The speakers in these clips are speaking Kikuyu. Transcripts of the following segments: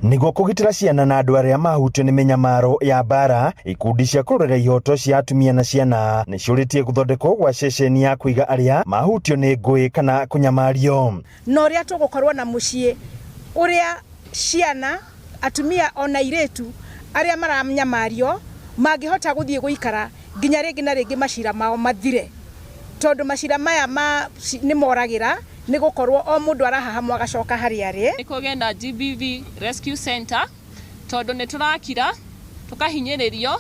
Nĩguo kũgitĩra ciana na andũ arĩa mahutio nĩ mĩnyamaro ya mbaara, ikundi cia kũrũĩrĩra ihoto cia atumia na ciana nĩ ciũrĩtie gũthondekwo gwa ceceni ya kũiga arĩa mahutio nĩ ngũĩ kana kũnyamario. Na ũrĩa tũgũkorwo na mũciĩ ũrĩa ciana, atumia ona airĩtu arĩa maranyamario mangĩhota gũthiĩ gũikara nginya rĩngĩ na rĩngĩ macira mao mathire, tondũ macira maya ma nĩ moragĩra nĩ gũkorwo o mũndũ arahahamwo agacoka harĩa arĩ. Nĩ kũgĩe na GBV Rescue Center tondũ nĩ tũrakira tũkahinyĩrĩrio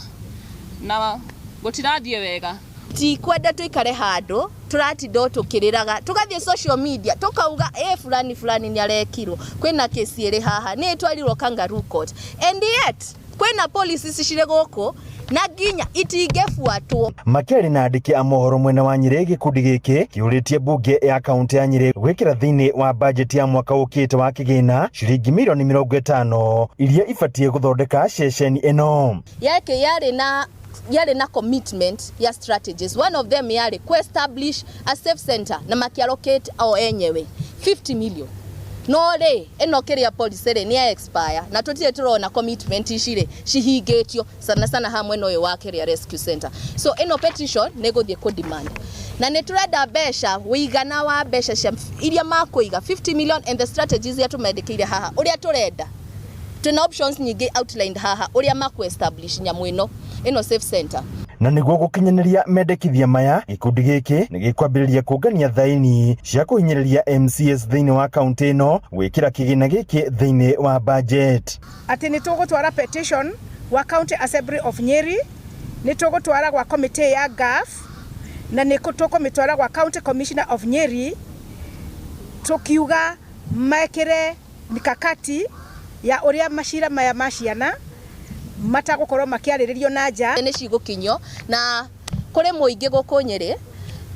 na gũtirathiĩ wega. Tikwenda tũikare handũ tũratinda o tũkĩrĩraga, tũgathiĩ social media tũkauga ĩ fulani fulani nĩ arekirwo, kwĩna kesi ĩrĩ haha nĩ ĩtwarirwo kangaroo court, and yet kwĩna policies cirĩ gũkũ na nginya itingĩbuatwo. Makĩaria na andĩki a mohoro mwena wa Nyĩrĩ, gĩkundi gĩkĩ kĩũrĩtie mbunge ya kaunti ya Nyĩrĩ gwĩkĩra thĩinĩ wa bajeti ya mwaka ũkĩte wa kĩgĩna ciringi mirioni 50 iria ibatiĩ gũthondeka ceceni ĩno. Yake yarĩ na commitment ya strategies. One of them yarĩ ku establish a safe center na makiallocate o enyewe 50 million, no rĩ ĩno kĩrĩa policy rĩ nĩ ya expire na tũtirĩ tũrona commitment ici rĩ cihingĩtio, sana sana ha mwena ũyũ wa kĩrĩa rescue center. So ĩno petition nĩ gũthiĩ kũ demand na nĩ tũrenda mbeca, wĩigana wa mbeca cia iria makũiga 50 million and the strategies iria tũmendekire haha ũrĩa tũrenda. Twĩna options nyingĩ outlined haha ũrĩa makũ establish nyamũ ĩno safe center. Na nĩguo gũkinyanĩria mendekithia maya, gĩkundi gĩkĩ nĩ gĩkwambĩrĩria kũngania thaini cia kũhinyĩrĩria MCAs thĩinĩ wa kaunti ĩno gwĩkĩra kĩgĩna gĩkĩ thĩinĩ wa budget. Atĩ nĩ tũgũtwara petition gwa County Assembly of Nyeri, nĩ tũgũtwara gwa committee ya GAF na nĩ tũkũmĩtwara gwa County Commissioner of Nyeri, tũkiuga mekĩre mikakati ya ũrĩa macira maya ma ciana matagũkorwo makĩarĩrĩrio na nja. Nĩ cigũkinyio na kũrĩ mũingĩ gũkũ Nyĩrĩ.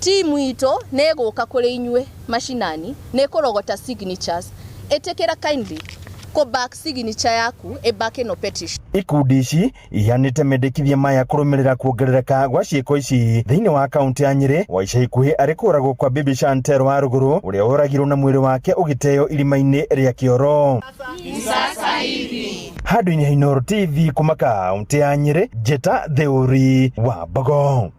Timu itũ nĩ ĩgũka kũrĩ inyuĩ macinani, nĩ ĩkũrogota signatures. Ĩtĩkĩra kindly kũ back signature yaku ĩ back ĩno petition. Ikundi ici iheanĩte mendekithia maya kũrũmĩrĩra kuongerereka gwa ciĩko ici thĩinĩ wa kaunti ya Nyĩrĩ wa ica ikuhĩ, arĩ kũragwo kwa Bibi Chantel wa Rũgũrũ ũrĩa woragirwo na mwĩrĩ wake ũgĩteo irima-inĩ rĩa kĩoro. Handũ-inĩ ha Inooro TV kuma kaunti ya Nyĩrĩ, Njĩta Theuri wa Mbogo.